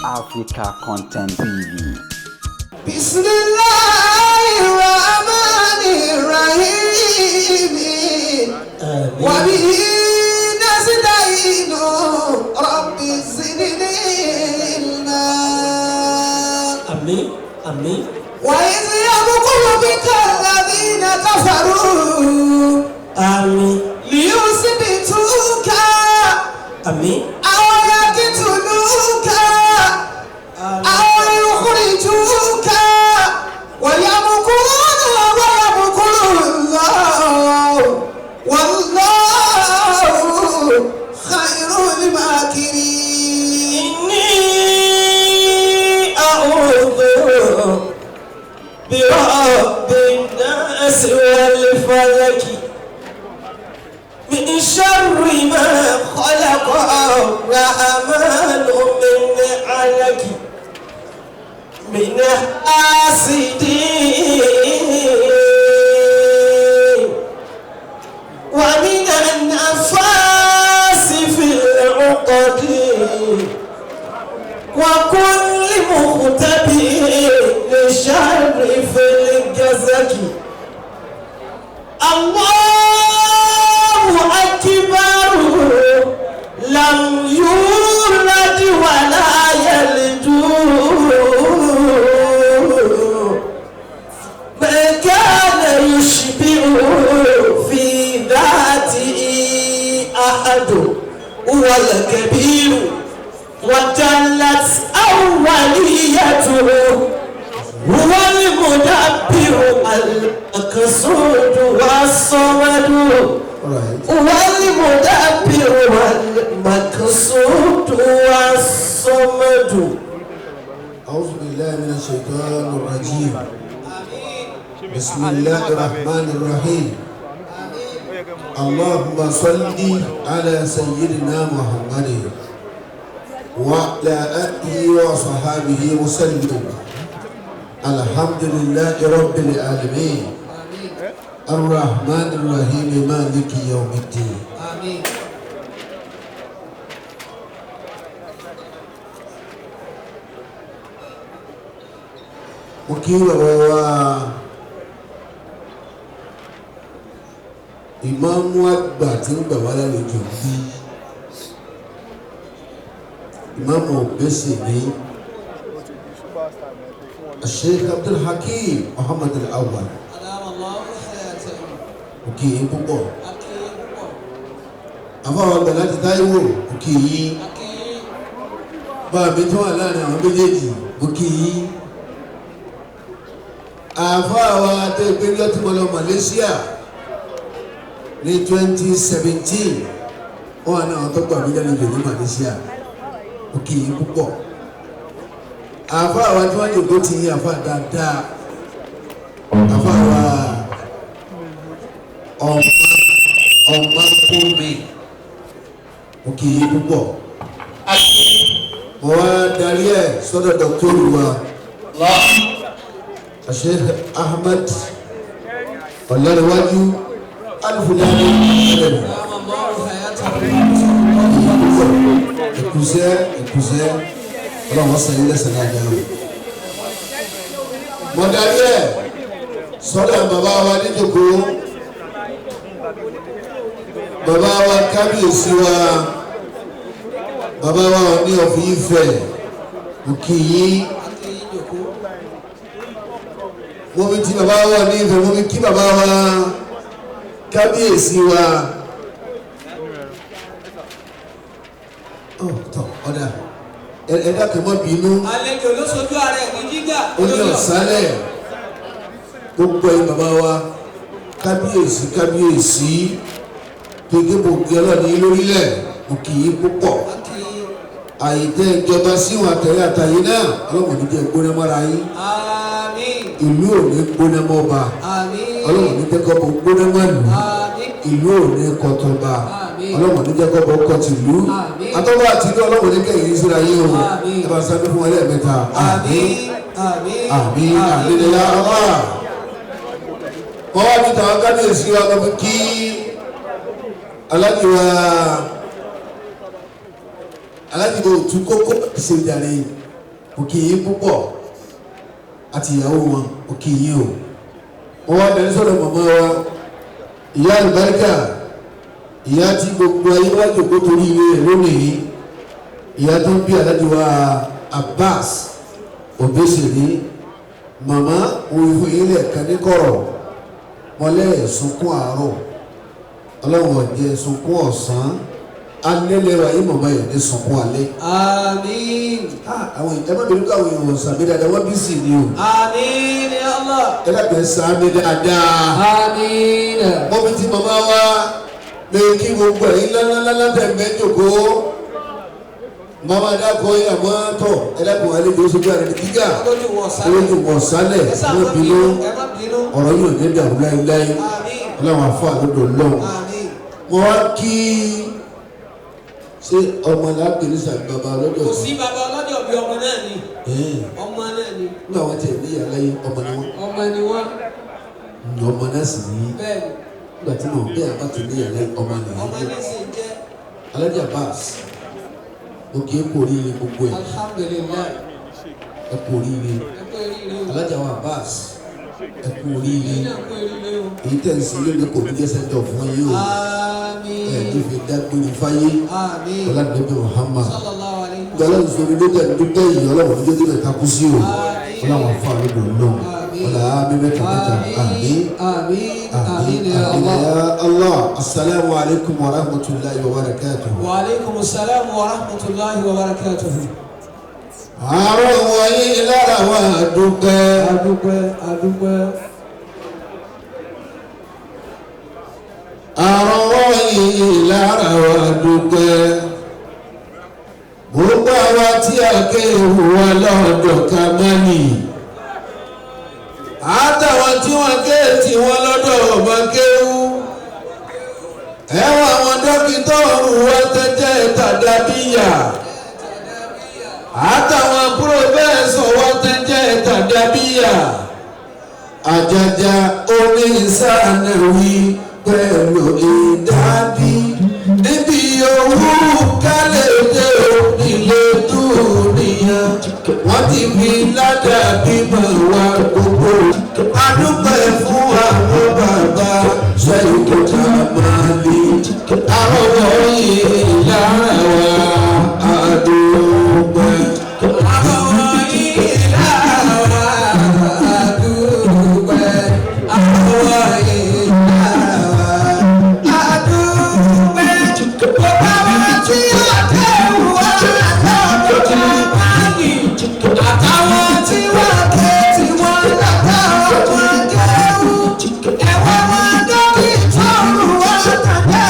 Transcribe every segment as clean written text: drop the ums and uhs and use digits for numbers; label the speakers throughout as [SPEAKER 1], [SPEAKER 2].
[SPEAKER 1] Africa Content TV.
[SPEAKER 2] بسم الله الرحمن الرحيم وبه نستعين رب زدني علما.
[SPEAKER 3] Àmín, àmín.
[SPEAKER 2] وإذ يمكر بك الذين كفروا
[SPEAKER 3] Àmín.
[SPEAKER 2] ليثبتوك
[SPEAKER 3] Àmín.
[SPEAKER 2] أو يقتلوك أو يخرجوك ويمكرون ويمكر الله والله خير الماكرين.
[SPEAKER 3] إني أعوذ برب الناس والفلك من شر ما خلق الرحمن من علق من حاسد ومن النفاث في العقد وكل مختبئ للشر في الجزك. الله أكبر لم يولد ولا يلد ما كان يشبه في ذاته أحد هو الكبير وجلت أوليته هو المدبر المقصود والصمد هو المدبر والمقصود والصمد.
[SPEAKER 4] أعوذ بالله من الشيطان الرجيم. بسم الله الرحمن الرحيم. اللهم صل على سيدنا محمد وعلى آله وصحابه وسلم. الحمد لله رب العالمين الرحمن الرحيم مالك يوم الدين.
[SPEAKER 2] آمين.
[SPEAKER 4] Mo kí bàbá wa ìmáàmù àgbà tí ń gbà wá lálejò bí ìmáàmù òbẹ́sì ní Sheikh Abdul Hakeem Muhammad Al-Awwal.
[SPEAKER 2] أدام الله حياته.
[SPEAKER 4] Mo kí yín púpọ̀.
[SPEAKER 2] أكيد.
[SPEAKER 4] Àfọwọ́ àgbà láti Táíwò, mo kí yín.
[SPEAKER 2] أكيد.
[SPEAKER 4] Bá mi tó wà láàrin àwọn méjèèjì, mo kí yín. Àfọwọ́ àwọn atẹ́gbẹ́jọ́ tí mo lọ Malaysia ní 2017, wọ́n wà ní àwọn tó gbà mí lálejò ní Malaysia, mo kí yín púpọ̀. Àfọwọ́ àwọn tí wọ́n jòkó ti yín, àfọwọ́ dáadáa, àfọwọ́ ọmọ ọmọ kúmi, mo kí yín púpọ̀. Mo wá darí ẹ̀ sọ́dọ̀ dọ́kítọ́rù wa Sheikh Ahmed Ọ̀làríwájú Alifulani ẹlẹ́nu.
[SPEAKER 2] أدام الله حياته.
[SPEAKER 4] Ẹ̀kúṣẹ́ ẹ̀kúṣẹ́, ọlọ́run sàn yín lẹ́sẹ̀ dáadáa o. Mo darí ẹ̀ sọ́dọ̀ bàbá wa níjòkó, bàbá wa kábíyèsí wa, bàbá wa Ọọ̀ni of Ifẹ̀, mo kí yín. Mo fi ti bàbá wa ní Ifẹ̀, mo fi kí bàbá wa kábíyèsí wa. Ọ tọ ọ̀dà ẹ dákẹ́ mọ́ bínú.
[SPEAKER 2] Àlejò ló sojú ara ẹ̀ ní jígà.
[SPEAKER 4] Ó ní ọ̀sálẹ̀ gbogbo ẹ̀yin bàbá wa kábíyèsí, kábíyèsí gẹ́gẹ́ bò gé ọlọ́ọ̀ni lórílẹ̀, mo kì í púpọ̀. Àyè tẹ́ ìjọba síwọ̀n àtẹ̀yẹ àtàyè náà, ọlọ́run ní jẹ́ gbóná mọ́ra yín.
[SPEAKER 2] Àmín.
[SPEAKER 4] Ìlú ò ní gbóná mọ́ba.
[SPEAKER 2] Àmín.
[SPEAKER 4] Ọlọ́run ní jẹ́ kọ́bọ̀ gbóná mọ́lù.
[SPEAKER 2] Àmín.
[SPEAKER 4] Ìlú ò ní kọ́tọ́ba.
[SPEAKER 2] Àmín.
[SPEAKER 4] Ọlọ́run ní jẹ́ kọ́bọ̀ kọ́tìlú.
[SPEAKER 2] Àmín.
[SPEAKER 4] Atọ́ba àti ìlú, ọlọ́run ní kẹ́yìn síra yín o.
[SPEAKER 2] Àmín.
[SPEAKER 4] Ẹ bá sábẹ́ fún wọn lẹ́ẹ̀mẹ́ta.
[SPEAKER 2] Àmín. Àmín.
[SPEAKER 4] Àmín, àmín ya Allah. Wọ́n wá ní tàwọn kábíyèsí wa lọ́mọ kí aláàjì wa, aláàjì bò tún kókó ṣe jàre. Mo kí yín púpọ̀ àti ìyàwó wọn, mo kí yín o. Mo wá bẹ̀rẹ̀ sọ̀rọ̀ màmá wa, ìyá àlùbáríkà, ìyá tí gbogbo ayé wá jòkó torí ilé rẹ̀ lónìí, ìyá tó ń bí Alhaji wa Abbas Obesere. Màmá òun fún yín lẹ́ẹ̀kan ní kọ̀rọ̀ mọ́lẹ́ sunkún àárọ̀, ọlọ́run ọ̀jẹ̀ sunkún ọ̀sán, alẹ́ lẹ́wà yìí màmá yẹn ní sunkún alẹ́.
[SPEAKER 2] Àmín.
[SPEAKER 4] Àwọn ẹ má bínú káwọn èèyàn sàmì dáadáa, wọ́n bí sì ni o.
[SPEAKER 2] Àmín ya Allah.
[SPEAKER 4] Ẹ dàgbẹ́ sàmì dáadáa.
[SPEAKER 2] Àmín.
[SPEAKER 4] Mọ́bí tí màmá wa lè kí gbogbo ẹ̀yin ńláńláńlá tẹ̀ mẹ́jọ̀kó. Màmá dákọ̀ yìí àmọ́ tọ̀ ẹ dàgbọ́ àlejò oṣù àrẹ ní gíga.
[SPEAKER 2] Olójú wọ̀ sálẹ̀.
[SPEAKER 4] Olójú wọ̀ sálẹ̀.
[SPEAKER 2] Ẹ
[SPEAKER 4] Ẹ
[SPEAKER 2] sáà
[SPEAKER 4] má
[SPEAKER 2] má
[SPEAKER 4] bínú.
[SPEAKER 2] bínú. Ẹ má bínú.
[SPEAKER 4] Ọ̀rọ̀ yìí ò ní dàrú láéláé.
[SPEAKER 2] Àmín.
[SPEAKER 4] Ọlọ́run àfọ àlọ́dọ̀ lọ́wọ́.
[SPEAKER 2] Àmín.
[SPEAKER 4] Mo wá kí ṣé ọmọ làákìrí sàbí bàbá lọ́dọ̀
[SPEAKER 2] Kò sí bàbá ọlọ́jọ́ bí ọmọ náà ni. Ọmọ náà ni.
[SPEAKER 4] Nígbà wọn tiẹ̀ ní ìyá láyé ọmọ ni wọn.
[SPEAKER 2] Ọmọ ni wọ́n.
[SPEAKER 4] Ọmọ náà sì ní.
[SPEAKER 2] Bẹ́ẹ̀ ni.
[SPEAKER 4] Nígbà tí mò ń bẹ́ẹ̀ bá ti ní ìyá láyé ọmọ ni
[SPEAKER 2] Ọmọ
[SPEAKER 4] wọn.
[SPEAKER 2] ní sì ń jẹ́.
[SPEAKER 4] Alhaji Abbas, mo kì í kú oríire gbogbo ẹ̀.
[SPEAKER 2] Alhamdulilayi.
[SPEAKER 4] Ẹ kú oríire.
[SPEAKER 2] Ẹ kú oríire o.
[SPEAKER 4] Alhaji wa Abbas, ẹ kú oríire.
[SPEAKER 2] Ẹ̀yin náà kú oríire o.
[SPEAKER 4] Èyí tẹ̀ ń sin lónìí kò ní jẹ́ sẹ́ńtọ̀ fún yín o.
[SPEAKER 2] Àmín.
[SPEAKER 4] Ẹ ní fi dágbére fáyé.
[SPEAKER 2] Àmín.
[SPEAKER 4] Ọlá-Nàbí Muhammad.
[SPEAKER 2] Sallallahu alayhi wa
[SPEAKER 4] Gbọ́dọ̀ sọ̀rọ̀ ló tẹ̀ dúpẹ́ yìí ọlọ́wọ́ ní jẹ́jẹ́ bẹ̀ takú sí o.
[SPEAKER 2] Àmín.
[SPEAKER 4] Ọlọ́wọ́ fún àlejò náà. Ọlá mímẹ́ kàmẹ́ta. Àmín.
[SPEAKER 2] Àmín. Àmín ya
[SPEAKER 4] Àmín
[SPEAKER 2] Allah.
[SPEAKER 4] ya Allah. Asalaamu alaykum wa rahmatulahi wa barakatuhu.
[SPEAKER 2] Wa alaykum salam wa rahmatulahi wa barakatuhu.
[SPEAKER 4] Àárọ̀ wọ̀nyí lára wa dúpẹ́.
[SPEAKER 2] Adúpẹ́ adúpẹ́.
[SPEAKER 4] Àárọ̀ wọ̀nyí lára wa dúpẹ́. Gbogbo àwa tí a kéwù wa lọ́dọ̀ Kamali. Àtàwọn tí wọ́n ké tí wọ́n lọ́dọ̀ ọba kéwù. Ẹ̀wọ̀n àwọn dókítà ọ̀rùn wa tẹ́tẹ́ tàdábíyà. Àtàwọn púrọ̀fẹ́sọ̀ wa tẹ́tẹ́ tàdábíyà. Àjàjà onísànàwí pẹ̀lú ìdábí. Níbi owó kálẹ̀ dé onílé dúnìyàn. Wọ́n ti fi ládàá bímọ wa gbogbo. Adúpẹ́ fún àwọn bàbá Ṣẹ́yìn Kamali. Àwọn wọ̀nyí lára wa adúpẹ́.
[SPEAKER 2] Àwọn yìí lára wa adúpẹ́. Àwọn yìí lára wa adúpẹ́. Gbogbo àwọn tí ó kéwù wá lọ́dọ̀ Kamali. Àtàwọn tí wọ́n ké tí wọ́n lọ́dọ̀ wọn kéwù. Ẹ̀wọ̀n wọn dókítà wá tàbí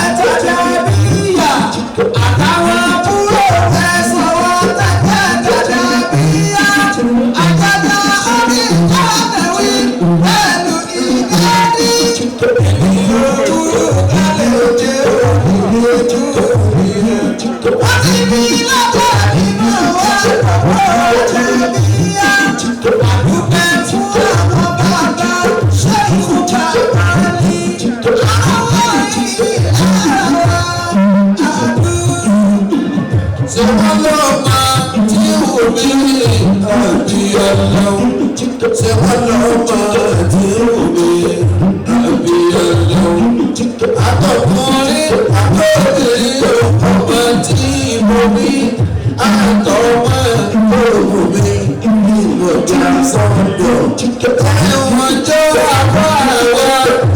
[SPEAKER 2] tàbíyà. Àtàwọn púrọ̀fẹ́sọ̀ wá tàbí tàbíyà. Àjàgà orí ìjọba pẹ̀lú ìdádí. Ìlú kálẹ̀ jẹ́ òní Wọ́n ti fi lọ́jọ́ nínú wa ọ̀rọ̀ tàbíyà. Àdúpẹ́ fún àwọn bàbá Ṣẹ́yìn Kamali. Àwọn yìí lára àdúgbò.
[SPEAKER 4] Ṣé wọ́n lọ́ọ́ máa tí ò ní àbí ọlọ́run? Ṣé wọ́n lọ́ọ́ máa tí ò ní àbí ọlọ́run? Àtọkùnrin àtọ́bìnrin ọmọ tí mo bí àtọmọ òun mi ní ìmọ̀já sọ́dọ̀. Ẹ̀wọ̀n jẹ́ àbá wa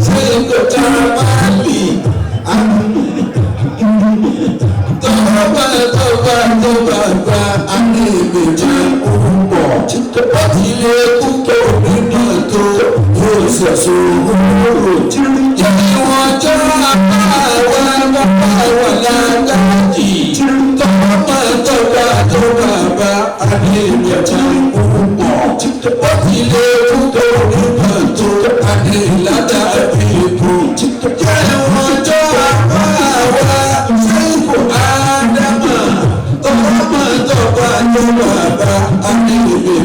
[SPEAKER 4] ṣe ìgbọ̀jà máa lì. Tọ́ba tọ́ba tọ́ba gba akéèméjì púpọ̀. Ó ti lè púpọ̀ nínú tó yóò ṣẹ̀ṣọ́ òwúrò. Jẹ́ wọ́n jẹ́ apá wa bàbá wa lágbàjì. Tọ́ba tọ́ba tọ́ba gba akéèméjì púpọ̀. Ó ti lè púpọ̀ nínú tó adélájà ìbò. Jẹ́ wọ́n jẹ́ apá wa sẹ́kù ádámà. Tọ́ba tọ́ba tọ́ba bá akéèméjì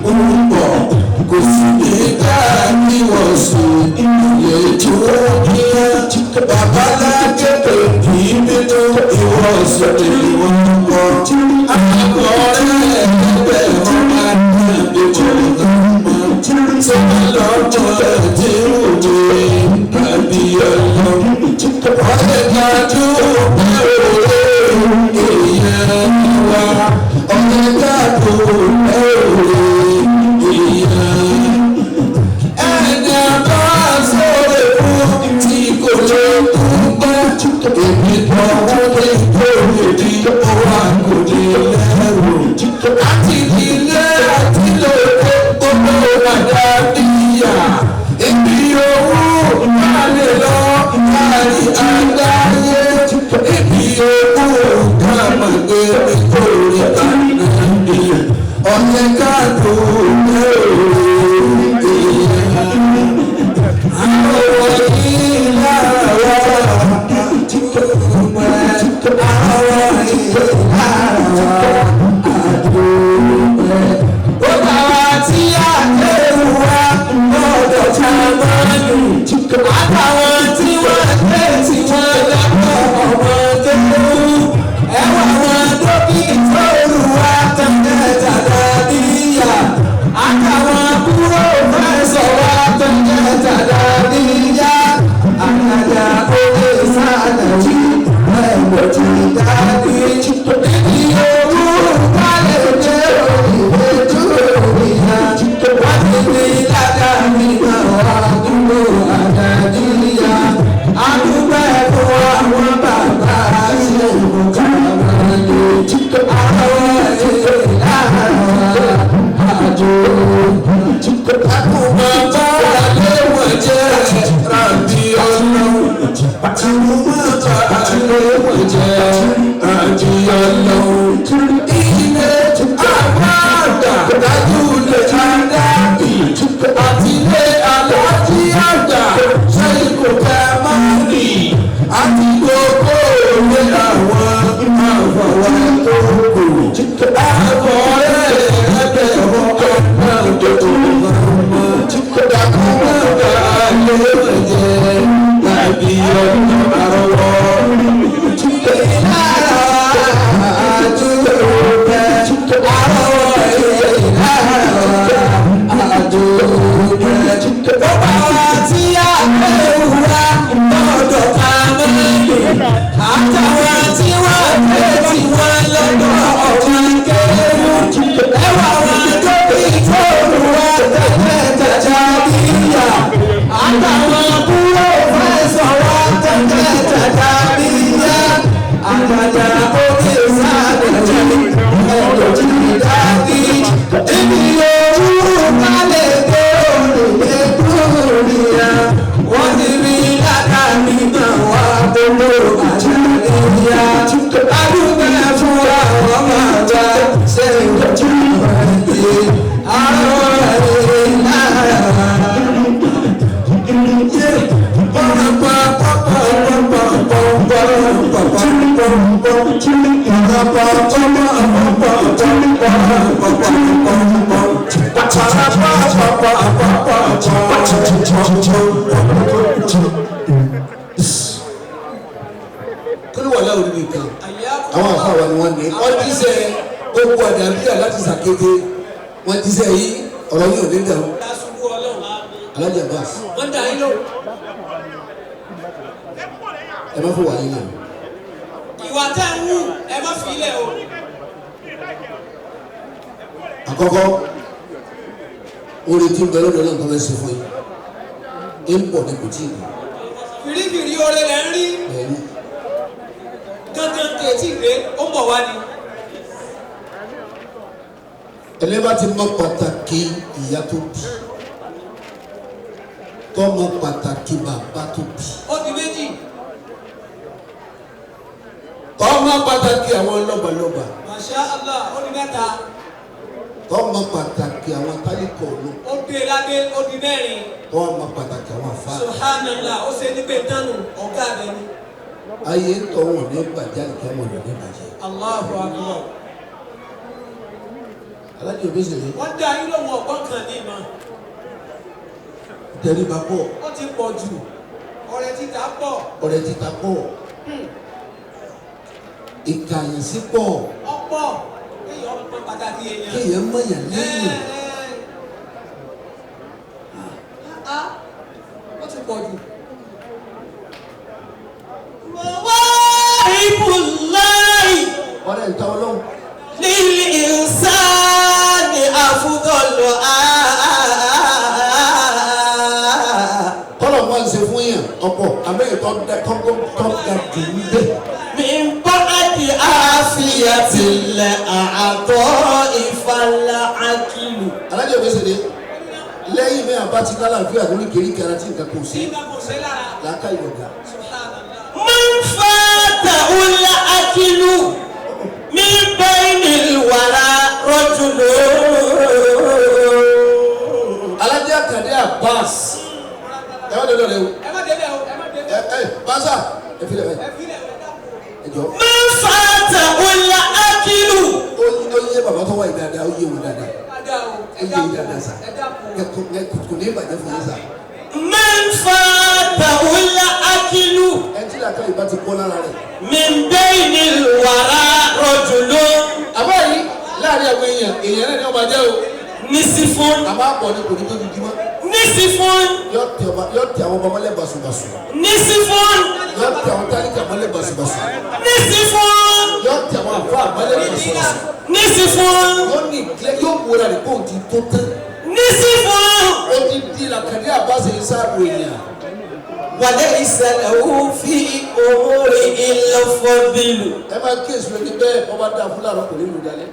[SPEAKER 4] púpọ̀. Kò sí ní ká ní wọ́n sùn ilé tó ní. Bàbá lákèké kì í bínú ìwọ sọ̀tẹ̀ ìwọ pọ̀. Àbọ̀ rẹ̀ ẹgbẹ̀rún. wa ọ̀rẹ́ káàdó ẹ̀rọ èèyàn. Ẹni àbá sọ̀rọ̀ fún tí kò lè dúpẹ́. Èmi kan wọ́n lè tó lè di owó àkòdì lẹ́rù. Àti ilé àti lóde gbogbo àdá níyà. Ibi owó máa lè lọ kárí àgbáyé. Ibi owó ká máa gbé nítorí àná. Ọ̀yẹ́ káàdó lẹ́rù èèyàn. Àwọn ìlàwọ̀ àwọn ìlàwọ̀ àdúgbò. Ó bá wa tí a léwu wa lọ́dọ̀ tá a máa lù. Àtàwọn tí wọ́n lé tí wọ́n lọ́pọ̀ ọmọ kéwú. Ẹ̀wọ̀n àwọn dókítà olùwà tẹ̀lé tàdá níyà. Àtàwọn kúrò fẹ́sọ̀ wa tẹ̀lé tàdá níyà. Àgàgà olè sàlẹ̀ ẹ̀wọ̀n ti dání. Níbi owó kálẹ̀ jẹ́ òyìnbó tó ìyá. Wọ́n ti ní ládàá mi náà àdúgbò àdàdíyà. Àdúgbò ẹ̀fọ́ àwọn bàbá ṣe ìmọ̀kànlá. Àwọn ìlànà àjò. Àkùnbọ̀ bá léwọ̀n jẹ́ ràbí ọlọ́run. Àkùnbọ̀ bá léwọ̀n jẹ́ ràbí ọlọ́run. Ilé àbáàdà dájú lè àdábì. Àti ilé aláàjì àgbà ṣé kò fẹ́ máa rì. Àti gbogbo òwe àwọn àfọwọ́ tó kù. Àfọ̀rẹ́ ẹgbẹ́ ọkọ̀ náà tó tó mọ́. Dàkúmọ̀ bá léwọ̀n jẹ́ tàbí ọ̀nà àrọ̀wọ́. Àtàwọn tí wọ́n fẹ́ tí wọ́n lọ́dọ̀ ọ̀gbìn kéwú. Ẹwà wọn tóbi tó wà tẹ́lẹ̀ tẹ̀já níyà. Àtàwọn kúrò fẹ́ sọ̀rọ̀ tẹ́lẹ̀ tẹ̀já níyà. Àjàjà òkè sáré jẹ́ ẹ̀rọ tí dání. Ibi ojú kálẹ̀ tó lè kúrò níyà. Wọ́n ti rí látàrí náà wá gbogbo àjàlẹ́yà. Adúgbò fún àwọn ọmọ àgbà ṣe ìtọ́jú ìwádìí. Àwọn ẹ̀rẹ́ náà. Kí ló wà láwùjọ nìkan? Àwọn àfàwà ni wọ́n ní. Wọ́n jíṣẹ́ gbogbo àdàbíyà láti ṣàkété. Wọ́n jíṣẹ́ yìí ọ̀rọ̀ yìí ò ní dàrú.
[SPEAKER 2] Lásùkú ọlọ́run.
[SPEAKER 4] Alájà Abbas,
[SPEAKER 2] Wọ́n dà yín lóhùn.
[SPEAKER 4] ẹ má fò wà yín náà.
[SPEAKER 2] Ìwà tẹ́ ń wù ẹ má fi ilẹ̀ o.
[SPEAKER 4] Àkọ́kọ́, oore tí ń bẹ lọ́dọ̀ náà tó fẹ́ ṣe fún yín. Ń pọ̀ ní kò tí ì dé.
[SPEAKER 2] Fìrífìrí oore lẹ̀ ń rí.
[SPEAKER 4] Ẹ̀rí.
[SPEAKER 2] Gángan kèétí gbé ó ń bọ̀ wá ni.
[SPEAKER 4] Ẹni bá ti mọ pàtàkì ìyá tó bí, tó mọ pàtàkì bàbá tó bí,
[SPEAKER 2] Ó di méjì.
[SPEAKER 4] tó mọ pàtàkì àwọn lọ́balọ́ba,
[SPEAKER 2] Masha Allah ó di mẹ́ta.
[SPEAKER 4] tó mọ pàtàkì àwọn tálíkọ̀ ọ̀nà,
[SPEAKER 2] Ó dé ládé ó di mẹ́rin.
[SPEAKER 4] tó mọ pàtàkì àwọn àfáà.
[SPEAKER 2] Subhanallah ó ṣe ní pé tánu ọ̀gá rẹ̀ ni.
[SPEAKER 4] Ayé ń tọ́ wọn ní bàjẹ́ àlùkẹ́ wọn ní bàjẹ́.
[SPEAKER 2] Allahu akbar.
[SPEAKER 4] Alájọ Obesere
[SPEAKER 2] Wọ́n dá yín lóhùn ọ̀gbọ́n kan ní ìmọ̀.
[SPEAKER 4] tẹríba pọ̀,
[SPEAKER 2] Ó ti pọ̀ jù. Ọrẹ títa pọ̀.
[SPEAKER 4] ọ̀rẹ́ títa pọ̀, ìkàyẹ̀sí pọ̀,
[SPEAKER 2] Ọ̀pọ̀. Kéèyàn mọ pàtàkì èèyàn.
[SPEAKER 4] kéèyàn mọ̀yàn lẹ́yìn.
[SPEAKER 2] Ó ti pọ̀ jù.
[SPEAKER 3] Mawahibulahi.
[SPEAKER 4] Ọ̀rẹ́ ìta ọlọ́run.
[SPEAKER 3] للإنسان أفضل.
[SPEAKER 4] Tọ́lọ̀ máa ń ṣe fún yàn ọ̀pọ̀ àmẹ́yìn tó ga jù ń dé.
[SPEAKER 3] من بعد عافية الأعضاء فالعقل.
[SPEAKER 4] Alájọ òbí ṣèlè lẹ́yìn mi àbá ti lálàáfíà lórí kèríkè ara tí nǹkan kò sí
[SPEAKER 2] Nígbà kò sí lára.
[SPEAKER 4] làákà ìwọ̀gà.
[SPEAKER 2] Subhanallah.
[SPEAKER 3] من فاته الأكل من بين الورى رجل.
[SPEAKER 4] Alájọ Àkàndé Abbas ẹ má dọ́dọ̀ rẹ o.
[SPEAKER 2] Ẹ má débẹ̀ o, ẹ má débẹ̀.
[SPEAKER 4] Ẹ ẹ Basa ẹ fi lẹ bẹ
[SPEAKER 2] Ẹ fi lẹ̀ ẹ dákun.
[SPEAKER 4] ẹ jọ.
[SPEAKER 3] من فاته الأكل.
[SPEAKER 4] Ó yé bàbá tó wà yìí dáadáa, ó yé wọn dáadáa.
[SPEAKER 2] Dáadáa o,
[SPEAKER 4] Ó
[SPEAKER 2] ẹ
[SPEAKER 4] yé yín
[SPEAKER 2] dákun.
[SPEAKER 4] dáadáa sà.
[SPEAKER 2] Ẹ dákun.
[SPEAKER 4] Ẹ kò ní ìbàjẹ́ fún yín sà.
[SPEAKER 3] من فاته الأكل
[SPEAKER 4] Ẹ tí làákà ìbá ti kọ́ lára rẹ̀.
[SPEAKER 3] من بين الورى رجل.
[SPEAKER 4] Àbá yìí láàrin àwọn èèyàn èèyàn náà ni wọ́n máa jẹ́ o.
[SPEAKER 3] نصف.
[SPEAKER 4] Àmọ́ àpọ̀ ni kò ní tóbi jímọ́.
[SPEAKER 3] نصف.
[SPEAKER 4] Yọ tẹ àwọn ọba mọ́lẹ̀ bàṣubàṣu.
[SPEAKER 3] نصف.
[SPEAKER 4] Yọ tẹ àwọn tálíkà mọ́lẹ̀ bàṣubàṣu.
[SPEAKER 3] نصف.
[SPEAKER 4] Yọ tẹ àwọn àfa mọ́lẹ̀ bàṣubàṣu.
[SPEAKER 3] نصف.
[SPEAKER 4] Yọ ní ìkílẹ̀ yóò wúra rẹ̀ kó o ti tó tán.
[SPEAKER 3] نصف.
[SPEAKER 4] Ó ti di làkàdé àbáṣe yìí sáàbù èèyàn.
[SPEAKER 3] وليس له في أموره إلا الفضل.
[SPEAKER 4] Ẹ máa kíyèsí lórí bẹ́ẹ̀ bọ́ bá dáa fún láàárọ̀ kò ní lù dalẹ̀.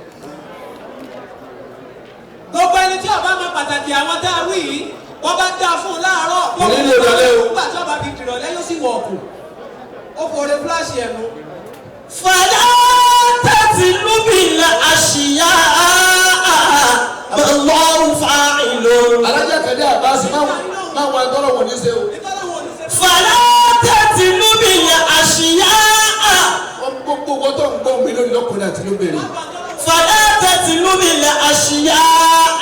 [SPEAKER 2] Gbogbo ẹni tí ọba mọ pàtàkì àwọn tá a wí yìí, wọ́n bá dáa fún un láàárọ̀.
[SPEAKER 4] Kò ní lè dalẹ̀ o.
[SPEAKER 2] Nígbà tí ọba fi dìrọ̀lẹ́ yóò sì wọ̀ ọ̀kù. Ó fòrè fúláṣì ẹ̀nu.
[SPEAKER 3] فلا تتلب الأشياء ما الله فاعل.
[SPEAKER 4] Alájà Àkàndé Abbas máa wọ ẹgbẹ́ ọlọ́wọ́ ní ṣe o.
[SPEAKER 2] Nítorí wọn ò ní ṣe.
[SPEAKER 3] فلا تتلب الأشياء.
[SPEAKER 4] Wọ́n gbogbo owó tó ń gbọ́ mi lónìí lọ́kùnrin àti lóbìnrin.
[SPEAKER 3] فلا تتلب الأشياء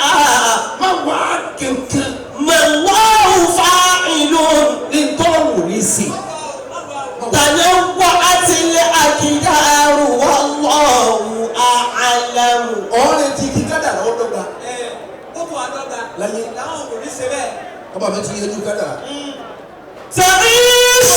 [SPEAKER 4] Má wà á kankan
[SPEAKER 3] ما الله فاعل.
[SPEAKER 4] ní tọ́wù ní sí.
[SPEAKER 3] تنوعت الأقدار والله أعلم.
[SPEAKER 4] Ọ̀rẹ́ ti kí kádàrá ó dọ́gba.
[SPEAKER 2] Ẹ ó kò àdọ́gba.
[SPEAKER 4] Láyé.
[SPEAKER 2] Làwọn kò ní ṣe bẹ́ẹ̀.
[SPEAKER 4] Ọba mi ti yẹjú kádàrá.
[SPEAKER 3] تعيش.